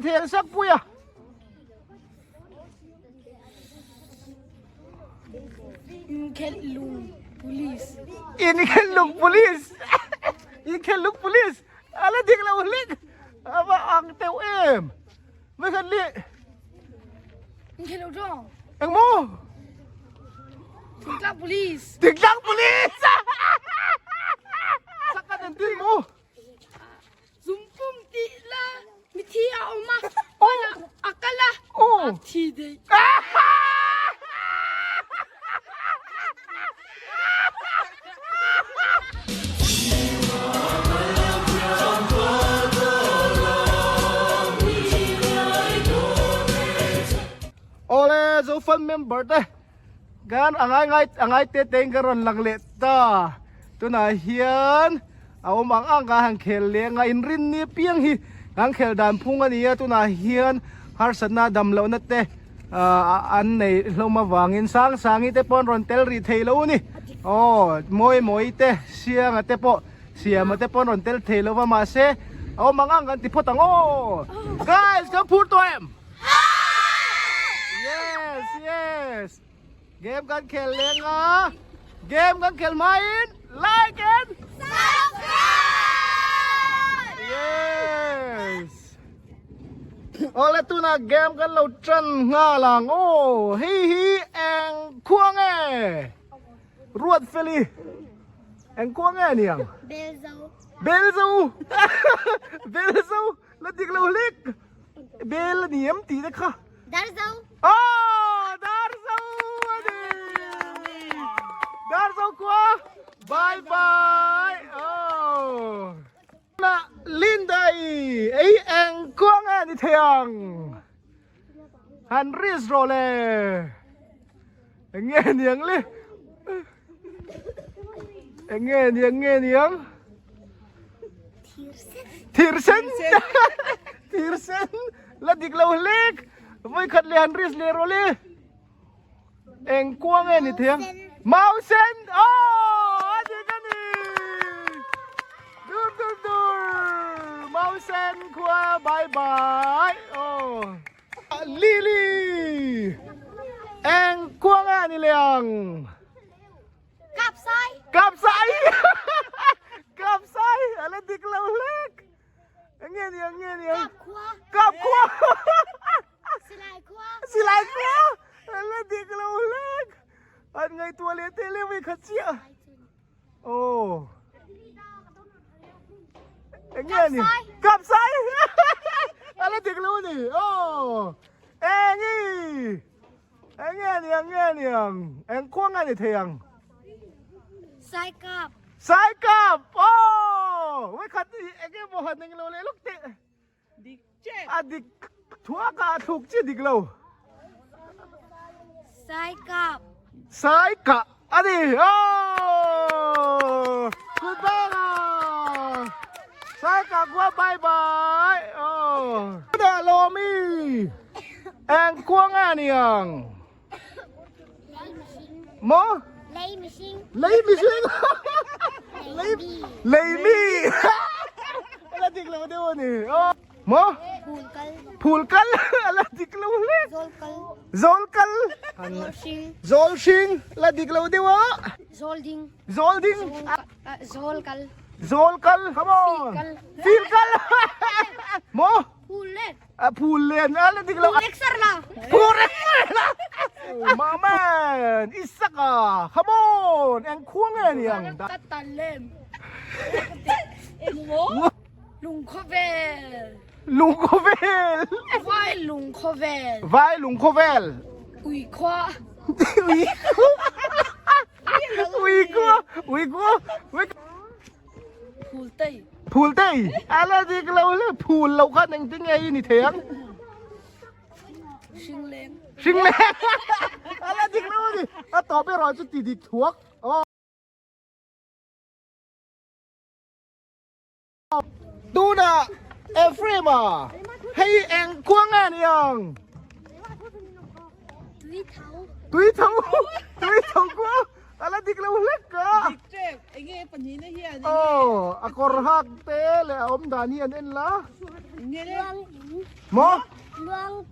ni thei ang sak pui a? Inkhelh lung police. Inkhelh lung police. Inkhelh lung police. A la dik lo hlek. A va ang teuh em. Mai khat li. Inkhelh lo tawng. Eng maw? Thingtlang police. Thingtlang police. Sakan an tin maw? Zumpum tih la mithi a awm a, a kal a, a thi daih. Awle Zofan member te kan a ngai ngai a ngai te te in ka rawn lang leh ta tunah hian a awm ang ang ka han khel leng a inrin ni apiang hi kan khel dan phung a ni a tunah hian harsatna dam lohna te ah an nei hlawm avangin sang sangi te pawh an rawn tel rih thei lo a ni aw mawi mawi te sianga te pawh siama te pawh an rawn tel thei lo va mahse a awm ang ang kan ti phawt ang aw guys kan phur tawh em yes yes game kan khel leng a game kan khel hmain like and subscribe yes Awle tunah game kan lo tan nghal ang aw hei hi eng khua nge Ruat Feli eng khua nge ni ang Belzo Belzo Belzo la dik lo hlek Bel a ni em tih te kha Darzo Aw Darzo a ni Darzo khua bye bye aw Na Linda i ei eng kuang e ni thei ang. Han risk rawh le. Eng nge niang le. Eng nge niang nge niang. Thir sen. Thir sen. La dik lo hlek. Voi khat le han risk le rawh le. Eng kuang nge ni thei ang? Mau sen! Oh! A dik a ni! Dur dur dur! Mau sen khua bye bye! Oh! Lily! Eng kuang nge ni leh ang? Kap sai! Kap sai! Kap sai! A la dik lo hlek! Eng nge ni ang? Nge ni ang? Kap khua! Kap khua! Silai khua. Silai khua. La dik lo hlek. An ngaihtuah leh teh leh mai khat chiah. Oh. Enge ni? Kap sai. Ala dik lo ni. Oh. Engi. Enge ni ang nge ni ang. Eng khua nga ni thei ang. Sai kap. Sai kap. Oh. Wai khat enge bo han eng lo leh luk teh. Dik che. A dik thuak a a thluk chi dik lo. Sai kap. Sai kah a ni. Oh! Goodbye a. Sai kah khua bye bye. Oh. Dah lawmi. Eng kuang a niang. Lei mihring. Maw? Lei mihring. Lei mihring. Lei lei mi. Ala dik lo deuh a ni. Maw? Phul kal. Phul kal. Ala dik lo hle. Zawl kal. Zawl kal. Zawl hring. Zawl hring. La dik lo deuh a. Zawl ding. Zawl ding. Zawl kal. Zawl kal. Come on. Fil kal. Fil kal. Maw? Phul len. A phul len a la dik lo. Phul eksar la. Phul eksar la. Maman, Isaka, come on, eng khuang nge ni ang. Ka talem. Lungkhawvel. Lungkhawvel. Vai lungkhawvel. Vai lungkhawvel. Ui khua. Ui khua. Ui khua. Ui khua. Ui Phul tei. Phul tei. A la dik lo le phul lo khan eng tinge i ni thei ang. Hring leng. Hring leng. A la dik lo ni. A tawp erawh chu ti dik thuak. Aw. Tunah Ephraim a hei eng kuang nge ni ang. Tui tho. Tui tho. Tui tho kuang. Ala dik lo hlek a. Dik tep, enge pahnihna hian enge. Aw, a kawr hak te leh a awm dan hi an en la. Enge le? Maw? Luang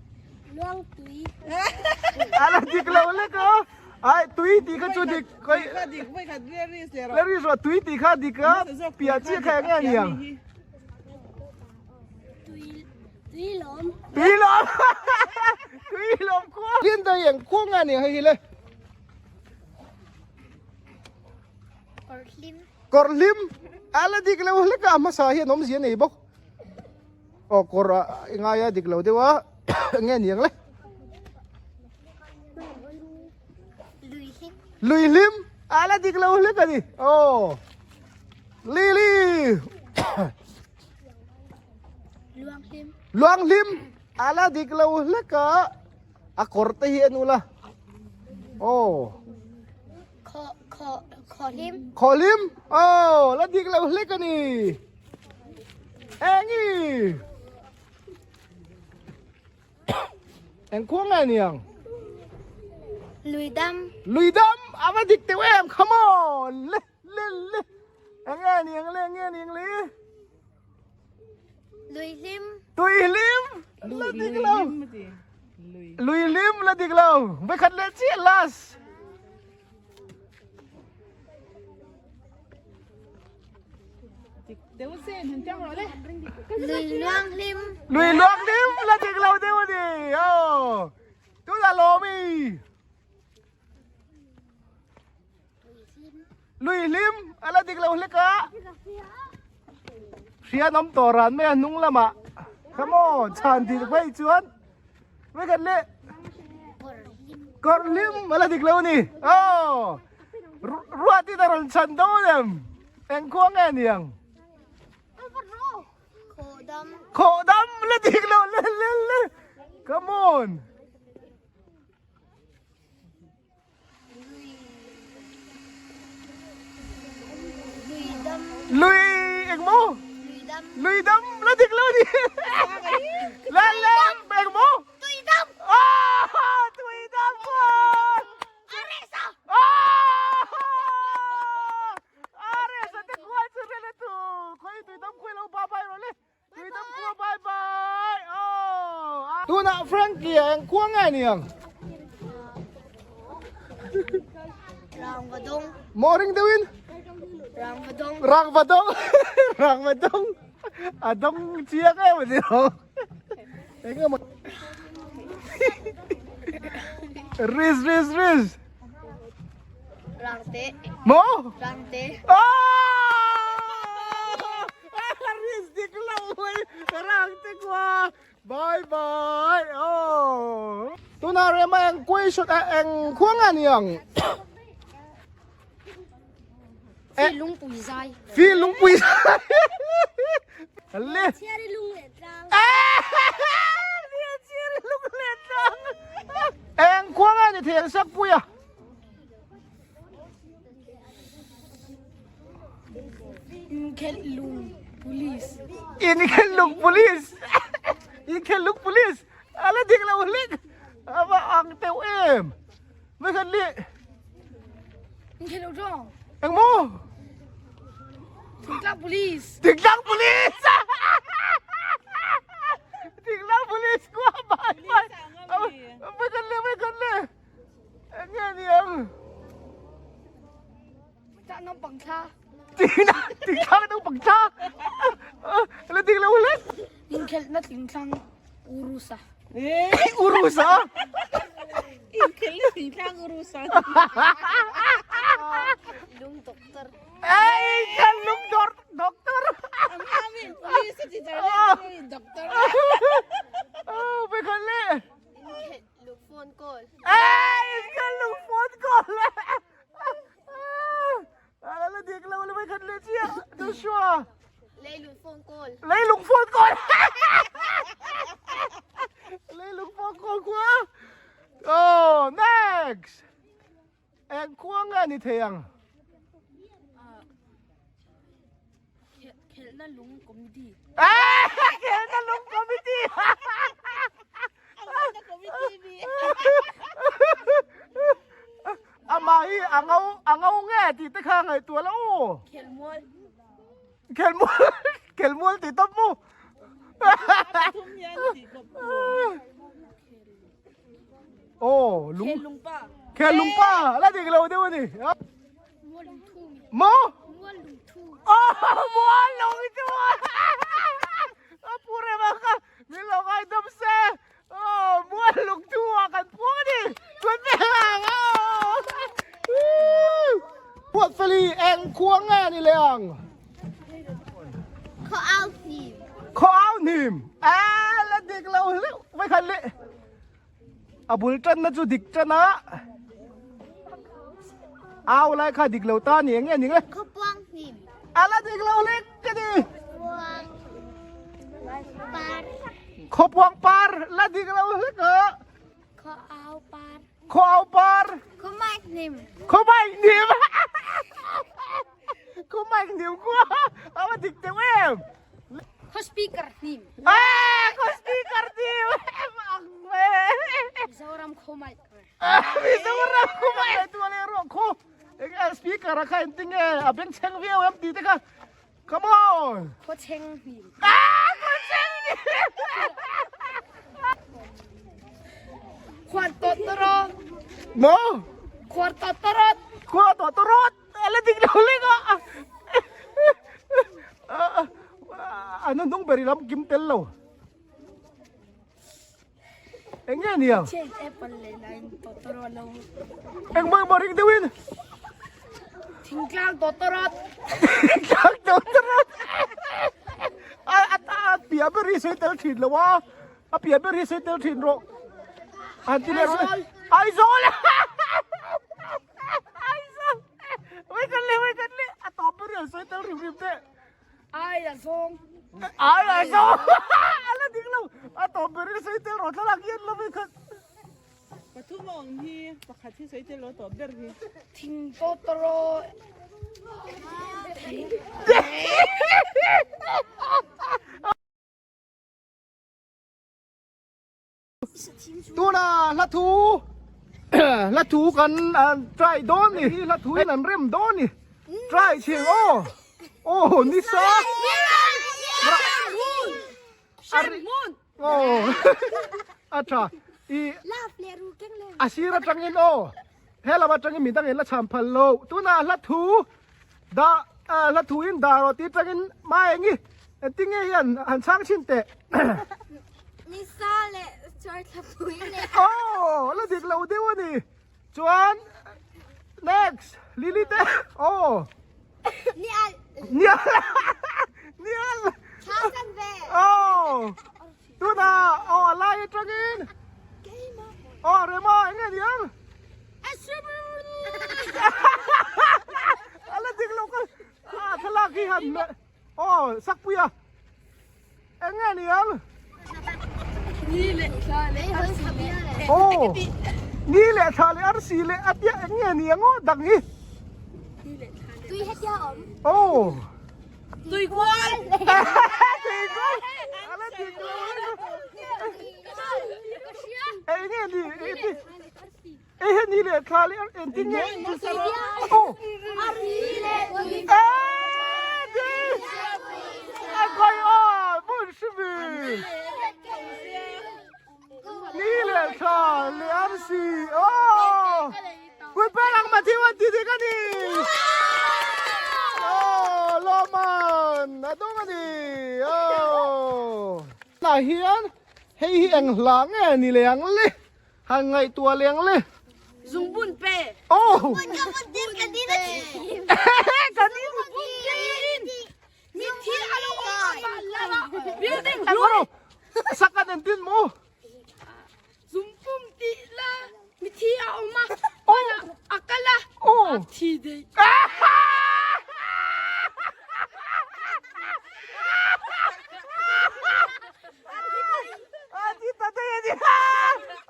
luang tui. Ala dik lo hlek a. Ai tui tih kha chu dik. Tui kha dik, vawi khat le ris leh rawh. Le ris rawh, tui tih kha dik a. Piah chiah kha enge aniang. Tui tui lawm. Tui lawm. Tui lawm khua. Tin dai eng khua nga aniang hei hi le. Kawr hlim. Kawr hlim. Ala dik lo hlek a hmasa hian awmzia nei bawk. Aw kawr a ngai a dik lo deuh a enge aniang le. Lui hlim. Lui hlim. Ala dik lo hlek ani. Aw. Lily. Luang hlim. Luang hlim. Ala dik lo hlek a. A kawr te hi en ula. Aw. Khaw khaw khaw hlim. Khaw hlim. Aw, la dik lo hlek ani. Engi. Eng khua nge niang? Lui dam. Lui dam ava dik teuh em come on. Le le le. Eng nge niang le eng nge niang le. Lui hlim. Tui hlim. La dik lo. Lui hlim la dik lo. Vai khat leh chiah last. Lui luang hlim. Lui luang hlim la dik lo deuh a ni. Oh. Tunah lawmi. Lui hlim a la dik lo hlek a. Hrian awm tawh ran mai a hnung lamah. Come on, chhan dik mai chuan. Mai khat leh. Kawr hlim a la dik lo a ni. Aw. Ruat in a rawn chhan dawn em. Eng khua nge niang? Khawh dam. Khawh dam la dik lo le le le. Come on. Lui eng maw? Lui dam la dik lo ni. La la eng maw? Tui dam. Ah, tui dam. Ah! Are sa te khuai chu rele tu. Khoi tui dam khuai lo bye bye ro le. Tui dam khua bye bye. Oh. Tunah Frankie eng khua nge niang? Rang vadong. Moring deuhin. Rang vadong. Rang vadong. Rang vadong. A dong chiang em a ni lo. Eng emaw. Riz riz riz. Rang te. Maw? Rang te. Ah! Riz dik lo mai. Rang te kua. Bye bye. Oh. Tuna rema eng question eng khuang a niang. Fi lungpui zai. Fi lungpui zai. Le. Chiari lung leh tlang. Chiari lung leh tlang. Eng khuang a ni thel sak pui a. Inkhelh lung police. Inkhelh lung police. Inkhelh lung police. Ala dik lo hlik. Ava ang teuh em. Mai khat leh. Inkhelh lo tawng. Eng maw? Thingtlang police. Thingtlang police. Thingtlang police kua bai bai. Mai khat leh mai khat leh. Eng nge ni ang? Tah naupang thla. Thingtlang naupang thla. La ding lo hlek. Inkhelh na thingtlang Urusa. Eh, Urusa. Inkhelh na thingtlang Urusa. Lung doctor. Eh, inkhelh lung doctor. Ami police ti tar doctor. Oh, pe khan le. Inkhelh lung phone call. Eh, inkhelh lung phone call. Ala dik lo le mai khat le chiah Joshua. Leilung phone call. Leilung phone call. Leilung phone call khua. Oh, next. Eng khua nge ni thei ang? Khelhna lung committee. Eh, khelhna lung committee. Khelhna committee ni. Amah hi a. A ngo a ngo nge tih te kha ngaihtuah la u. Khelmual. Khelmual khelmual tih tawp mu. Thum hian tih kawp tur. Aw lung. Khelungpa. Khelungpa la dik lo deuh a ni. Mual lungthu. Maw? Mual lungthu. Aw mual lungthu. A pu rema kha min lo ngaidam se. Aw mual lungthu ah kan phuang a ni. Tun ve ang aw. Puat feli eng khua nge ni leh ang? Khaw au hnim. Khaw au hnim. A la dik lo hleuh mai khan le. A bul tanna chu dik tan a. Au lai kha dik lo ta ni eng nge ni nge? Khaw puang hnim. A la dik lo hlek ka ni. Puang par. Khaw puang par la dik lo hlek a. Khaw au par. Khaw au par. Khaw mic hnim. Khaw mic hnim. Khaw mic hnim khua a va dik teuh em. Khaw speaker hnim. Ah, khaw speaker hnim. Ang ve. Mizoram khaw mic. Mizoram khaw mic tu le ro khaw. Eng speaker a kha eng tinge a beng chheng viau em ti te kha. Come on. Khaw chheng hnim. Ah, khaw chheng hnim. Khuar to toro. No. Khuar to torot. Khuar to torot. Ala dik lo lek a. An hnung ber i lam kim tel lo. Eng nge nia? Chen apple le nine totoro lo. Eng maw maw ring deuhin. Thingtlang totorot. Thingtlang totorot. A a pia ber hi sawi tel thin lo a. A pia ber hi sawi tel thin rawh. An ti leh rawh. Aizawl. Aizawl. Wai kan le wai kan le. A tawp ber hi an sawi tel rim rim teh. Ai a zawng. Ai a zawng. A la dik lo. A tawp ber hi sawi tel rawh thlalak hian lo vei khat. Pathum a awm hi pakhat hi sawi tel lo tawp ber hi. Thing tawtawraw. Tuna hla thu hla thu kan try dawn ni hla thu in an rem dawn ni try chhing aw aw nisa aw a tha i a sir atangin aw helam atangin midang in la cham phal lo tuna hla thu da hla thu in dar aw tih atangin maengi Engtinge hian han chhang thin teh. Nisa leh Chawrthlapui leh. Aw la dik lo deuh a ni. Chuan next Lily te aw. Nial. Nial. Nial. Thla san ve. Aw. Tuna aw a lai atangin. Aw Rema enge niang. A la dik lo ka. A thlalak hi han Aw, sakpui a. Eng nge ni ang? Ni leh thla leh arsi leh. Aw, ni leh thla leh arsi leh a tia eng nge ni ang aw dang hi? Ni leh thla leh. Tui hetia awm. Aw. Tui kual. Tui kual. Ala tui kual. Eng nge ni? Ei he ni leh thla leh engtin nge aw a kai a hmun hri ni leh thla leh arsi aw pui pek ang Matthew an ti dik a ni aw lawman a dawng a ni aw tah hian hei hi eng hla nge ni leh ang le. Han ngaihtuah leng le. Zungbun pe. Oh. Zungbun ka bun din ka din a chim. Ka din. Zungbun din. Mi thil a lo awm a la la. Building hlui. Sakan en tin mu. Zungpum ti la. Mi thi a awm a. A kal a. Oh. A thi dei. A ti ta daih a ni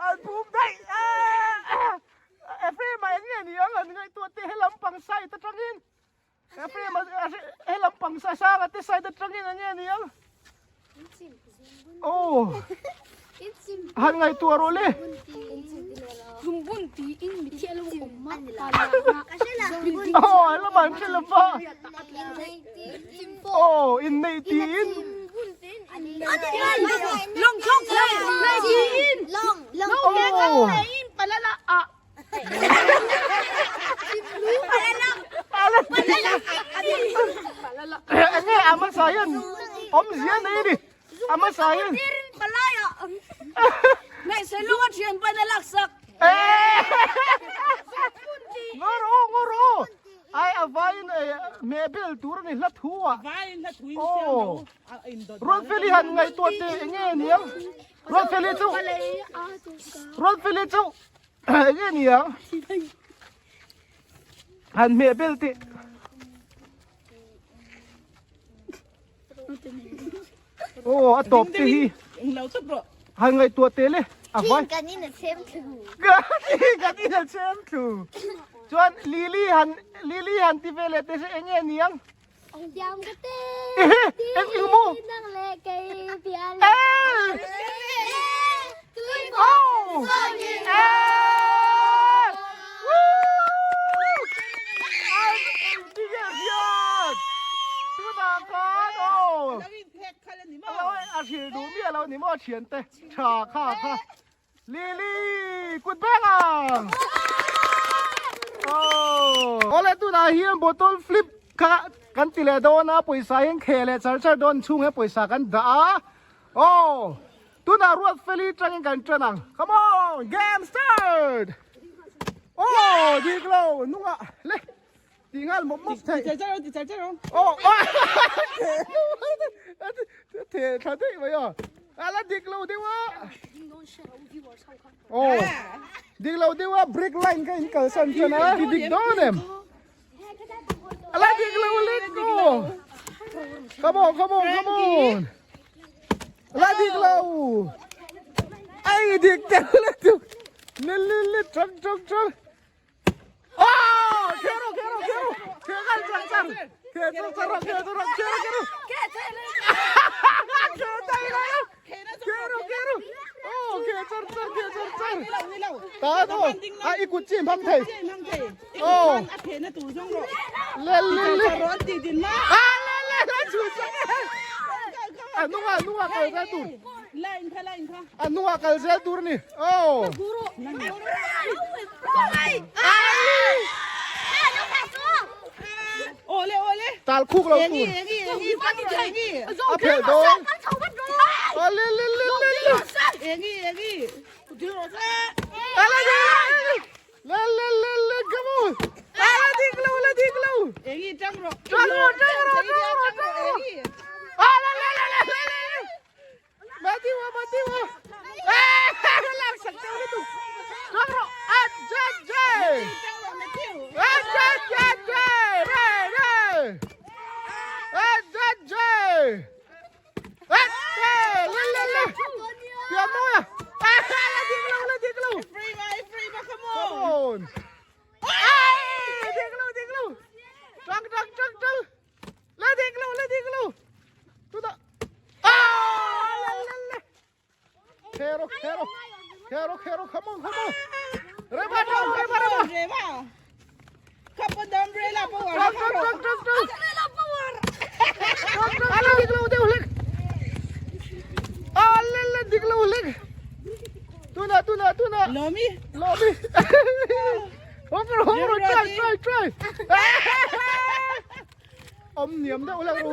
an phum daih Ephraim ah eng nge ni ang an ngaihtuah te helam pang side atangin Ephraim ah helam pang sanga te side atangin eng nge ni ang oh han ngaihtuah rawh le Zungbun tiin mi thi. Aw an lamah an hre lova. Aw inneih tiin. Enge a hmasa hian awmzia nei a ni. A hmasa hian. Ngawr aw ngawr aw. Ai a vaiin mehbel tur a ni hla thu ah. Aw. Ruatfeli han ngaihtuah teh enge aniang. Ruatfeli chu Ruatfeli chu enge aniang. Han hmehbel teh. Aw a tawp te hi. Han ngaihtuah teh le. A vai. Kan in a chhem thlu. Kan in a chhem thlu. Chuan Lily han Lily han ti ve leh te se enge aniang. Siam ka te. Eng eng maw? Nang le kei bial. Eh! Oh! Eh! Woo! Tunah khan aw. A hril duh miah lo ni maw a thiante tha kha kha. Lily kut beng ang. Oh. Awle tunah hian bottle flip kha kan ti leh dawn a pawisa hian kheh leh char char dawn chhung hian pawisa kan dah a. Oh. Tunah ruat feli tangin kan tan ang. Come on, game start. Oh, dik lo nungah le. Ti nghal mawp mawp thei. Ti char char ti char char. Oh. The tha thei mai a. Ala dik lo deuh a. Oh. Dik lo deuh a brick line ka in kalsan chuan a. Ti dik dawn em. Ala dik lo let go. Come on, come on, come on. Ala dik lo. Ai dik tel le tu. Le le le chang chang chang. Kero kero kero. Kero chang chang. Kero chang kero kero kero. Kero kero kero. Oh, kero chang chang kero chang chang. Ta do. A i kut chin phang thei. Oh. Le le le. A le le le chu chang. A nunga nunga kal zel tur. A nunga kal zel tur ni. Oh. Tal khuk lo tur. A phel dawn. A le le le le le. A le le le le le le come on. A la dik lo la dik lo. Tang ro tang ro tang ro tang ro. A la le le le le le. Matiwa matiwa. Eh lak sak teu le tu. Tang ro a j j. A j j j. Re re. A j j. A j le le le. Pian mawi a. A la dik lo la dik lo. Come on. Ai dik lo dik lo. Tang tang tang tang. La dik lo la dik lo. Tuna. Ah la la la. Khero khero. Khero khero come on come on. Rema tang rema rema. Rema. Tang tang tang tang tang. Tang tang. Ala dik lo deuh hlek. Ah la la dik lo hlek. Tuna tuna tuna. Lomi. Lomi. Hom ro hom ro try try try. Om niam deuh hlek ru.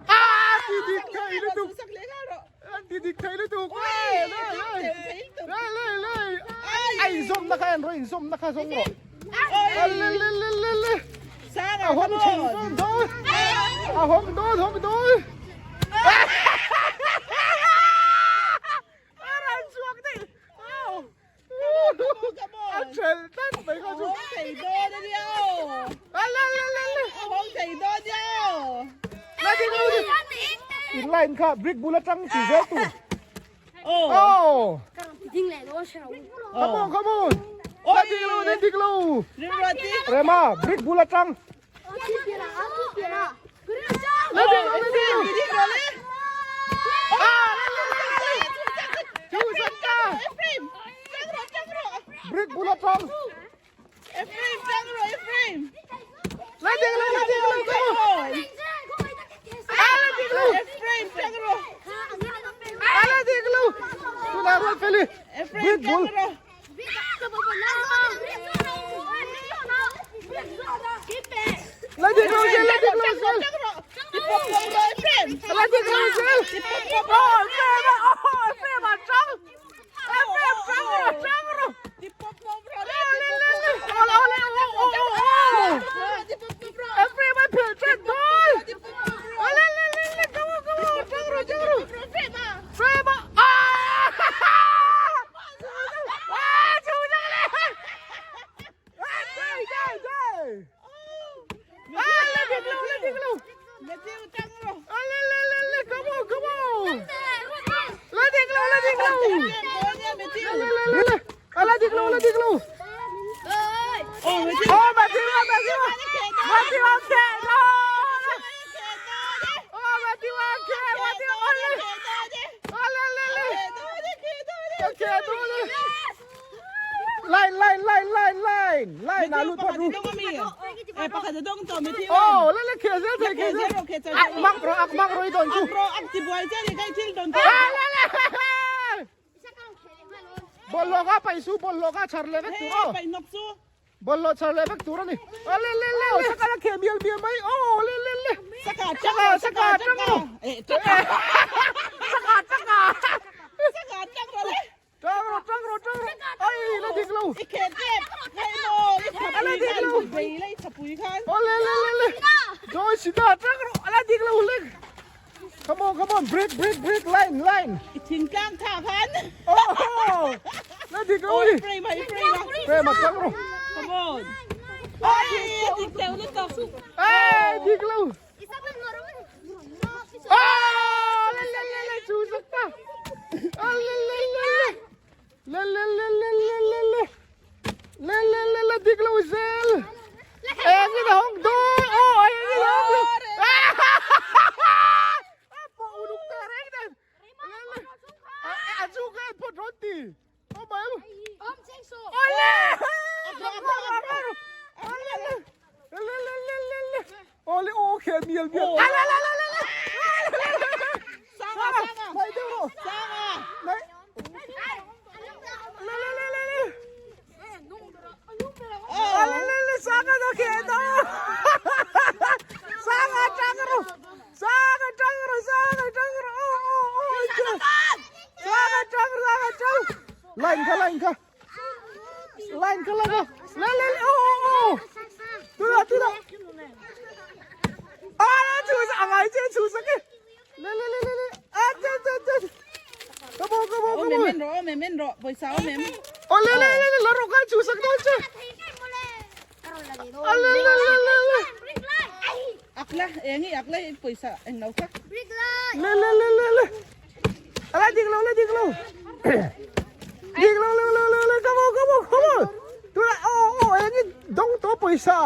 Ah ti dik thei lutuk. Ti dik thei lutuk. Le le le le le. Ai zawm na kha en ro in zawm na kha zawng rawh. Le le le le le. A hawm chho dawn dawn. A hawm dawn hawm dawn. A ran chhuak daih. A ṭhelh tlat mai kha chu. A la la la la. La ding lo ding. In line kha brick bul atang chi zel tur. Oh. Come on come on. La ding lo la ding lo. Rema brick bul atang. La ding lo la ding lo. Ah la la la. Chu sat ta. Brick bul atang. Ephraim tang rawh Ephraim. La dik lo la dik lo come on. Ah la dik lo. Ephraim tang rawh. Ah la dik lo. Tunah Ruatfeli. Ephraim Big tang ball. rawh. La dik lo zel la dik lo zel. La dik lo zel. Oh Ephraim oh Ephraim a tang. Ephraim tang rawh tang rawh. Ole ole oh oh oh. Ephraim a phelh ṭan dawn. Ole le le le come on come on tang rawh tang rawh. Ephraim a ah. Ah chu chang le. Ah dai dai dai. Ah la dik lo la dik lo. Ah le le le le come on come on. La dik lo la dik lo. Le le le le. Ah la dik lo la dik lo. Oh Matthew ah Matthew ah. Matthew ah khe no. Oh Matthew ah khe Matthew ole. Ole le le. Okay do le. Line line line line line line ah lut phawt ru. Oh le le khe zel thei khe zel. Ak mak ro ak mak ro i dawn chu. Ah le le. Bawlhhlawh kha paih su bawlhhlawh kha chhar leh vek tur aw. Bawlhhlawh chhar leh vek tur a ni. A le le le aw saka la kheh mial mial mai aw le le le. Saka Saka saka tang ro. Saka tanga. Saka tang ro le. Tang ro tang ro tang ro. Ai la dik lo. I kheh tep. Ngai maw i Ala thapui dik khan lo. bei la i thapui khan. Aw le le le le. Joy sida tang ro ala dik lo le. Come on come on break break break line line. I thingtlang tha khan. Oh la dik lo Oh ni. Ephraim a Ephraim a. Frame a tang ro. Come on. Oh dik teuh lutuk. Ê dik lo. Ah le le le le chu sak ta. Ah le le le le. Le le le le le le le. Le le le le dik lo zel. Eng in a hawng dawn. Oh eng in a hawng lo. A pawh uluk ta reng nen. Le le. A chu ka en phawt rawn ti. Awm mai em? Ole! Ole! Le le le le le. Ole o khe mial mial. Ala la la la la. Sanga sanga. Mai deuh rawh. Sanga. Mai. Le le le le le. Ala le le sanga do khe do. Sanga tang ro. Sanga tang ro sanga tang ro. O o o. Sanga tang sanga tang. Line kha line kha. Line kha line kha. Le le le o o o. Tuna tuna. Ah, chu sa angai che chu sa ke. Le le le le le. Ah, che che che. Come on come on Oh come mem on. men rawh oh mem men rawh pawisa oh mem. Oh le le le le la rawh khan chu sak dawn che. Ah le le le le le. Ak la eng i ak la i pawisa eng lo kha. Le le le le le. A la dik lo la dik lo. Dik lo lo lo lo le come on come on come on. Tunah oh oh eng i dawng tawh pawisa.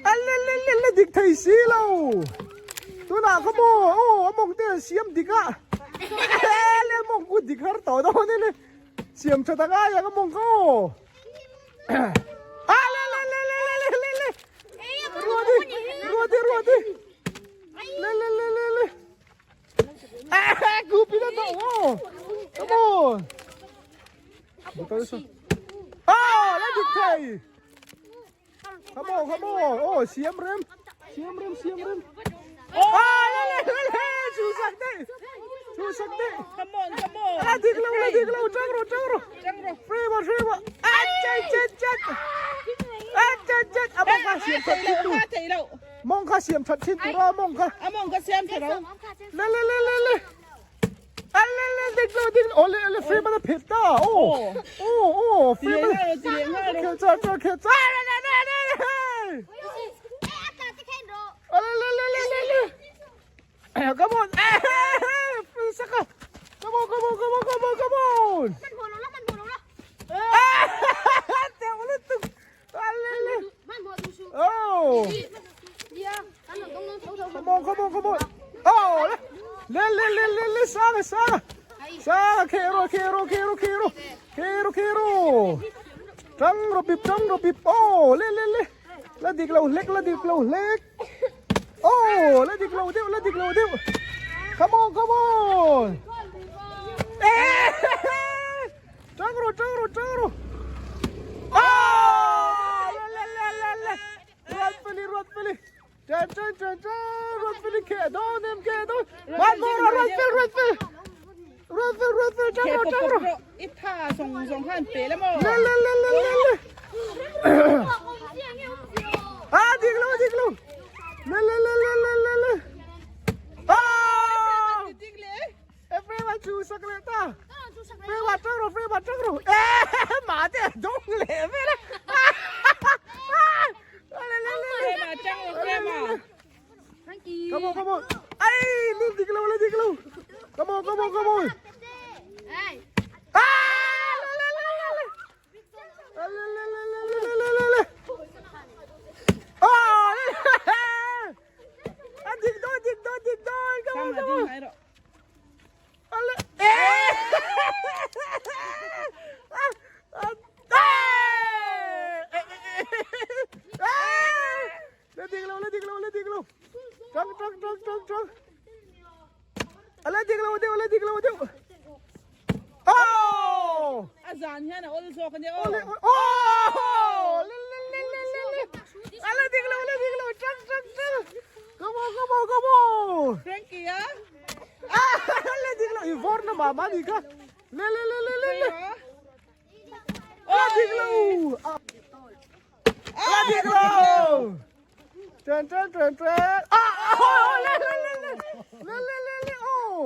A le le le le dik thei si lo. Tunah kha maw aw a mawng te an siam dik a. Le a mawng ku dik har tawh dawn e le. Siam tha ta ngai ang a mawng kha aw. A le le le le le le le. Ruati ruati ruati. Le le le le le. Ah ku pina tawh aw. Come on. Aw la dik thei. Come on, come on. Oh, siam rem. Siam rem, siam rem. Oh, le le le le. Chu sak te. Chu sak te. Come on, come on. Ah, dik lo, la dik lo. Tang ro, tang ro. Tang ro. Free ba, free ba. Ah, chat, chat, chat. Ah, chat, chat. A mong kha siam that thin tu. Thei lo. Mong kha siam that thin tu ra mong kha. A mong kha siam that ro. Le le le le le. A le le dik lo dik lo. Le le free ba na phet ta. Oh. Oh, oh, free ba. Khe cha cha khe cha. Le le le le le. Le le le le le le. Come on. Eh, saka. Come on, come on, come on, come on, come on. Teuh lutuk. Le le. Oh. Come on, come on, come on. Oh, le le le le le sanga sanga. Sanga kero kero kero kero. Kero kero. Tang ro pip tang ro pip oh le le le la dik lo hlek la dik lo hlek oh la dik lo deuh la dik lo deuh come on come on tang ro tang ro tang ro oh le le le le ruat peli ruat peli Chen chen chen chen Ruatfeli khe dawn em khe dawn One more Ruatfel Ruatfel Ruatfel Ruatfel chang ro chang ro I tha zong zong han pe le mo Le le le le le le Ah dik lo dik lo Le le le le le le le Ah Dik le Ephraim a chu sak leh ta Frame ah tang rawh frame ah tang rawh eh mah te a dawng leh vel a Frame ah tang rawh frame ah Come on come on ai lu dik lo lu dik lo come on come on come on ah le le le le le le le le le le le le oh a dik dawn dik dawn dik dawn come on come on La dik lo la dik lo la dik lo tang tang tang tang tang la dik lo deuh la dik lo deuh oh a zan hian a awl zawk ania aw oh le le le le le le la dik lo la dik lo tang tang tang come on come on come on Frankie a Le dik lo i vor na mah mah ni kha le le le le le le la dik lo la dik lo tren tren tren tren ah le le le le le le le le oh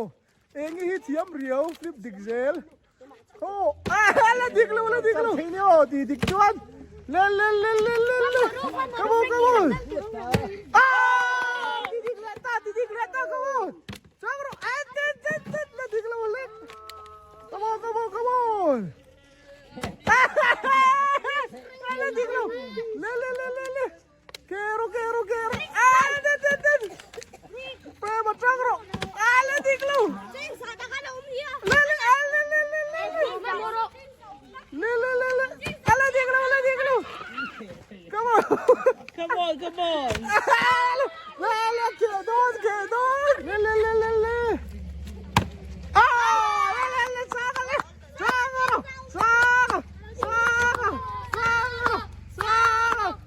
eng hi thiam riau flip dik zel oh la dik lo la dik lo ni oh ti dik chuan le le le le le le come on come on ah ti dik leh ta ti dik leh ta come on chuang rawh ah tet tet tet la dik lo lek come on come on come on ah la dik lo le le le le le kero kero kero ah tet tet tet prema chuang rawh ah la dik lo le le ah le le le le le le le le ah la dik lo la dik lo come on Come on come on le le ke dawn ke dawn le le le le le ah le le le sang le sang sang sang sang sang sang sang sang sang sang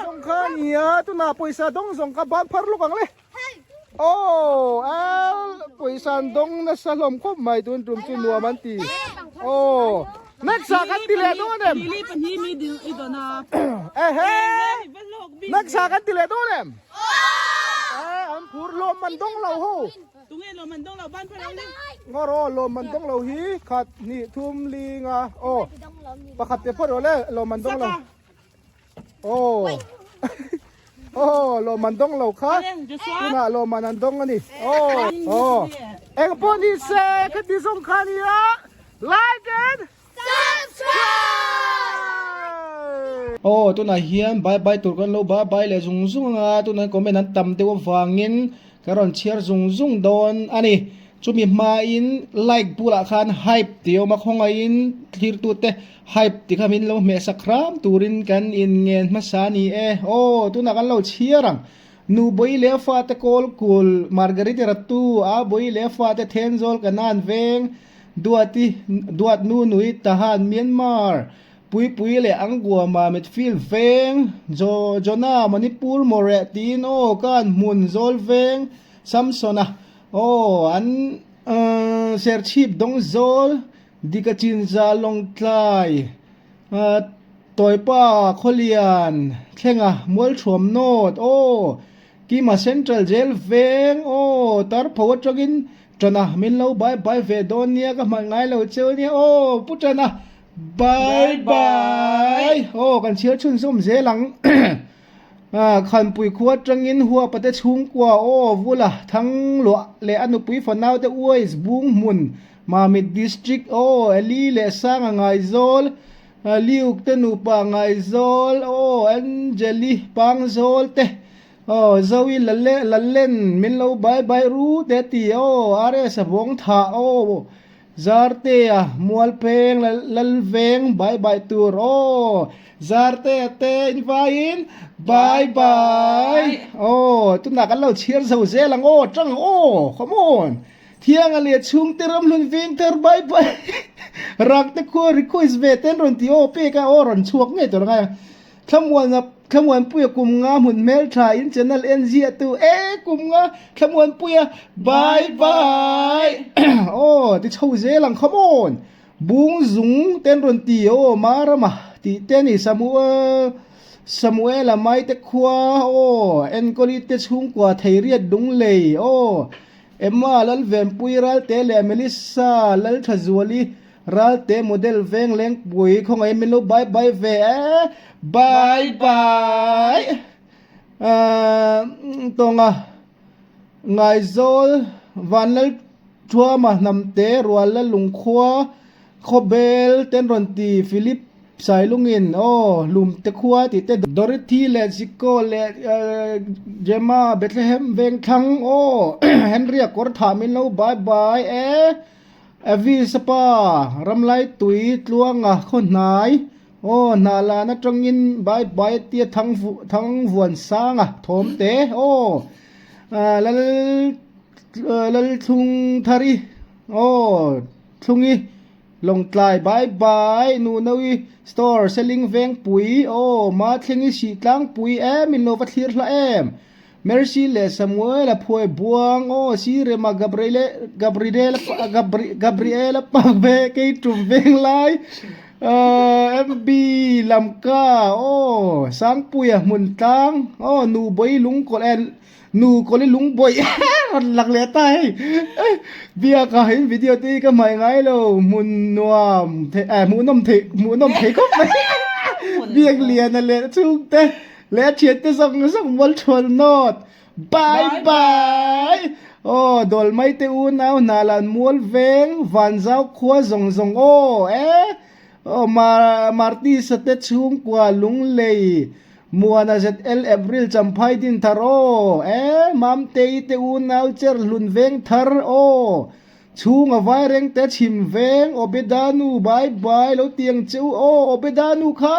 Zawng kha nia tunah pawisa dawng zawng kha ban phar lawk ang le. Aw al pawisa an dawng nasa hlawm khawp mai tun tum chu nuam an ti. Aw next ah kan ti leh dawn em? Ehe next ah kan ti leh dawn em? Aw an phur hlawm an dawng lo ho. Tunge lawm an dawng lo ban phar ang le. Ngaw rawh lawm an dawng lo hi khat hnih thum li nga aw pakhat te phawt rawh le lawm an dawng lo aw aw lawm an dawng lo kha tunah lawm an an dawng a ni aw aw eng pawh ni se khati zawng kha nia like and Aw tunah hian bye bye tur kan lo bye bye leh zung zung anga tunah comment an tam deuh avangin ka rawn chhiar zung zung dawn a ni. Chumi hmain like bulah khan hype tih a awm a khawngaihin thlirtute hype tih kha min lo hmehsak hram turin kan inngen hmasa a ni e. Aw tunah kan lo chhiar ang. Nu Bawi leh a fate kawl kul Margarite Ratu a Bawi leh a fate Thenzawl Kanan veng Duati Duat Nu Nui Tahan Myanmar Puipui leh Anguama Midfield veng Jo Jonah Manipur Mawreh tiin aw kan hmun zawl veng Samsona aw an Serchhip dawng zawl Dika Chinza Lawngtlai Tawipa Khawlian Thlenga Mualthuam North aw Kima Central Jail veng aw Tarpho atangin Tana min lo bye bye ve dawn nia ka hman ngai lo cheu nia aw Pu Tana bye bye aw kan chhiar chhun zawm zel ang Khanpui khua atangin huapa te chhungkua aw Vula Thangluah leh a nupui fanau te Uais Bung hmun Mamit District aw Eli leh Sanga Ngaizawl Liuk te nupa Ngaizawl aw Angeli Pangzawl te. Aw Zoe Lale Lallen min lo bye bye ru te a ti aw RS a vawng thah aw Zartea Mualpeng Lalveng bye bye tur aw Zartea te in vaiin bye bye aw tunah kan lo chhiar zo zel ang aw tang ang aw come on Thianga leh chhungte ramhlun veng thar bye bye Rakte khua request ve ten rawn ti aw pek a aw rawn chhuak ngei tur angai ang. Thlamuana Thlamuanpuia kum nga hmun hmeltha in channel en ziah tu e kum nga Thlamuanpuia bye bye aw ti chho zel ang come on bung zung ten rawn ti aw Marama tih te ni Samuel Samuela Maite khua aw Enkawli te chhungkua Theiriat Lunglei aw Emma Lalvenpui Ralte leh Melissa Lalthazuali Ralte model veng lengpui khawngaih min lo bye bye ve e bye bye ahh tawnga Ngaizawl Vanlal Thuama Hnamte Ruala Lungkhua Khawbel ten rawn ti Philip Sailungin aw Lumte khua tih te Dorothy leh Ziko leh Gemma Bethlehem Vengthlang aw Henry-a kawr thah min lo bye bye e. Avis a pa, Ramlai tui tluanga khaw hnai, aw hnah lan atangin bye bye a tia thang thang vuan sanga thawm te, aw lal lalthlung thari, aw thlungi lawngtlai bye bye nu naui store selling vengpui, aw ma thlengi sih tlangpui em in lo va thlir hlah em. Mercy leh Samuel a phuai buang aw si rema Gabriele Gabriela Gabriela pak ve kei tum veng lai MB Lamka aw Sangpuia hmun tlang aw nu bawi lungkawl eh nu kawli lungbawi rawn lang leh ta hei biaka in video te hi ka hmaih ngai lo hmun nuam thei eh hmuhnawm thei hmuhnawm thei khawp mai biak liana leh chhungte Leh a thiante zawng zawng mual thual nawt. Bye bye! Aw dawl mai te unau hna lan mual veng van zau khua zawng zawng aw e. Aw Marty Sate chhungkua Lunglei Muana ZL April Champhai din thar aw e. Mamtei te unau Cherhlun veng thar aw. Chhung a vai reng te chhim veng Obeda nu bye bye lo ti ang che u aw Obeda nu kha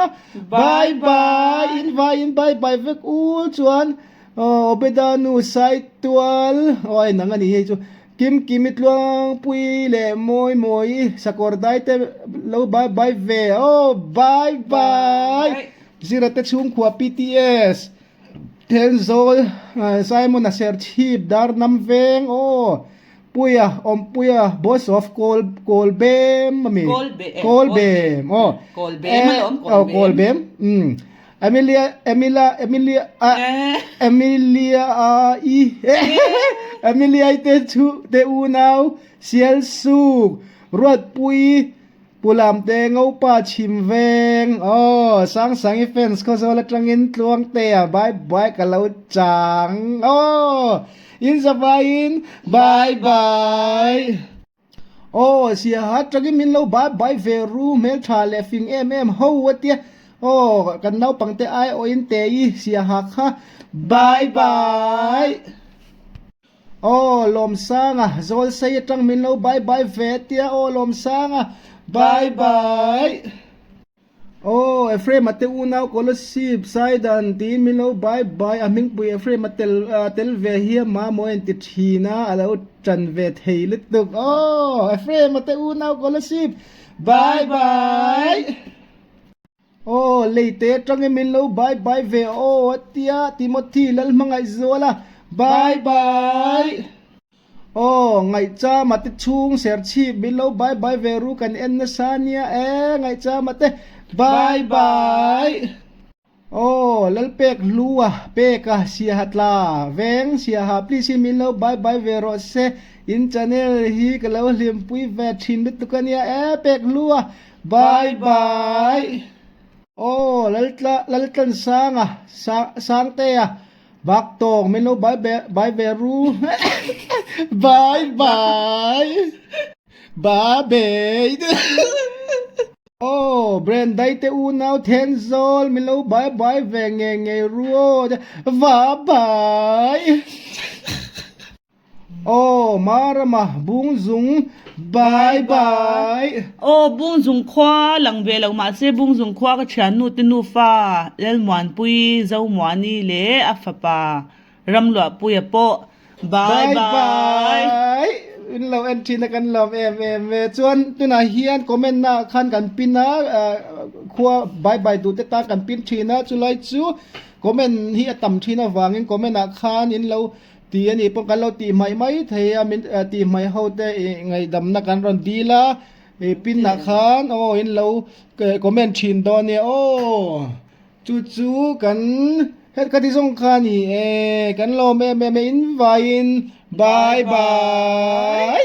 bye bye in vai in bye bye vek u chuan Obeda nu Saitual aw a inang a ni hei chu Kim Kimi Tluangpui leh Mawi Mawi Sakawr dai te lo bye bye ve aw bye bye Zira te chhungkhua PTS Thenzawl Simon a serchhip dar nam veng aw Puia Awmpuia boss of kawl Kawlbem ami Kawlbem aw aw Kawlbem umm Emilia Emila Emilia ah Emilia i Emilia i te chu te unau Sialsuk Ruatpui Pu Lamte Ngopa chhim veng aw Sangsangi fans Khawzawl atangin Tluangtea bye bye ka lo chang aw in zavaiin bye bye aw Siaha atangin min lo bye bye ve ru hmeltha leh fing em em ho atia aw kan naupangte ai awhin te i Siaha kha bye bye. Aw Lawmsanga, Zawlsei atang min lo bye bye ve tia aw Lawmsanga, bye bye. Aw Ephraim a te unau Kolosip Saidan tiin min lo bye bye a hmingpui Ephraim a tel tel ve hi a mamawh a inti thin a, a lo tan ve thei lutuk aw Ephraim a te unau Kolosip bye bye. Aw, leite atangin min lo bye bye ve aw a tia Timothy Lalhmangaihzuala bye bye. Aw, Ngaihchama te chhung serchhip min lo bye bye ve ru kan en nasa nia e Ngaihchama te bye bye. Aw, Lalpek Hlua peka Siaha tla veng Siaha please in min lo bye bye ve rawh se in channel hi ka lo hlimpui ve thin lutuk ania e Pek Hlua Bye bye. Aw Laltla Laltlansanga Sang Sangtea bak tawng min lo bye be bye ve ru bye bye ba be. Aw, Brendai te unau Thenzawl min lo bye bye ve ngei ngei ru aw, va bye. Aw, Marama Bungzung bye bye. Aw, Bungzung khua lang ve lo mahse Bungzung khua ka thiannu te nufa Lalmuanpui, Zomuani leh a fapa Ramluahpuia pawh bye Bye bye. bye. In lo en thin a kan lawm em em e. Chuan tunah hian comment na ah khan kan pin a, khua bye bye duh te tan kan pin thin a, chulai chu comment hi a tam thin avangin comment ah khan in lo ti a nih pawh kan lo tih hmaih mai thei a, min tih hmaih ho te ngaihdamna kan rawn dil a, pin ah khan aw in lo comment thin dawn nia aw. Chu chu kan het ka ti zawng kha a ni e, kan lawm em em e, in vaiin bye bye.